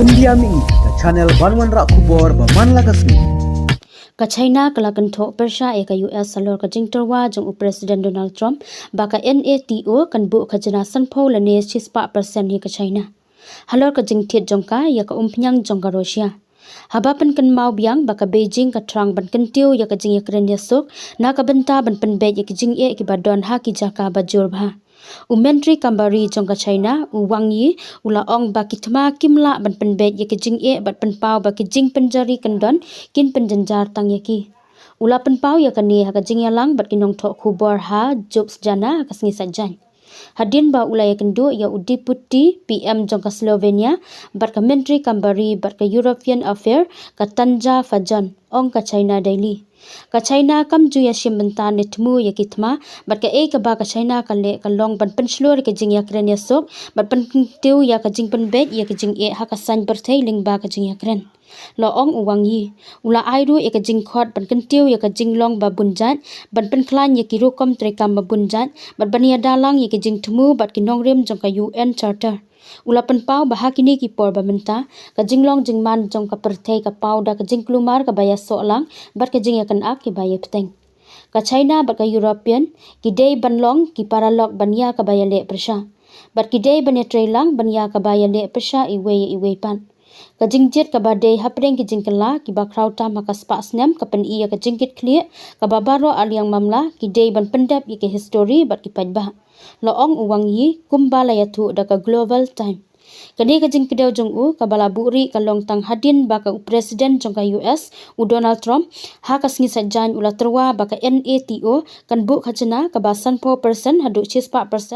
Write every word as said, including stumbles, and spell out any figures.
India Mih, ka channel ban wanrah khubor ba man la ka sngi. Ka China ka la kynthoh pyrshah ïa ka U S halor ka jingtyrwa jong u President Donald Trump ba ka NATO kan buh khajna sanphew lane shispah percent ïa ka China halor ka jingthied jong ka ïa ka umphniang jong ka Russia, haba pynkynmaw biang ba ka Beijing ka thrang ban kyntiew ïa ka jingïakren ïasuk na ka bynta ban pynbeit ïa ki jingeh kiba don ha ki jaka ba jur bha. U Myntri Kam Bari jong ka China, u Wang Yi, u la ong ba ki thma kim lah ban pynbeit ïa ki jingeh bad pynpaw ba ki jingpynjari kyndon kin pynjynjar tang ïa ki. U la pynpaw ïa kane ha ka jingïalang bad ki nongthoh khubor ha Jowsjana ha ka sngi Saitjaiñ. Hadien ba u la ïakynduh ïa u Deputy P M jong ka Slovenia bad ka Myntri Kam Bari bad ka European Affair, ka Tanja Fajon, ong ka China Daily. Ka China kam ju ïashim bynta ne thmu ïa ki thma, bad kaei kaba ka China ka leh ka long ban pynshlur ïa ka jingïakren ïasuk bad pynkyntiew ïa ka jingpynbeit ïa ka jingeh ha ka saiñ pyrthei lyngba ka jingïakren. La ong u Wang Yi, u la ai ruh ïa ka jingkhot ban kyntiew ïa ka jinglong ba bun jait, ban pynkhlaiñ ïa ki rukom treikam ba bun jait, bad ban ïada lang ïa ka jingthmu bad ki nongrim jong ka U N Charter. U la pynpaw ba ha kine ki por ba mynta, ka jinglong jingman jong ka pyrthei ka paw da ka jingkulmar kaba ïasoh lang bad ka jingïakynduh kiba ïapteng. Ka China bad ka European ki dei ban long ki paralok ban ïa kaba ïaleh pyrshah, bad ki dei ban ïatrei lang ban ïa kaba ïaleh pyrshah iwei ïa iwei pat. Ka jingjied kaba dei hapdeng ki jingkylla kiba khraw tam ha ka spah snem ka pyni ïa ka jingkitkhlieh kaba baroh arliang mamla ki dei ban pyndep ïa ka histori bad ki paidbah. La ong u Wang Yi kumba la ïathuh da ka Global Time. Kane ka jingkdew jong u kaba la buhrieh ka long tang hadien ba ka u President jong ka U S, u Donald Trump, ha ka sngi Saitjaiñ u la tyrwa ba ka NATO kan buh khajna kaba sanphew percent haduh shispah percent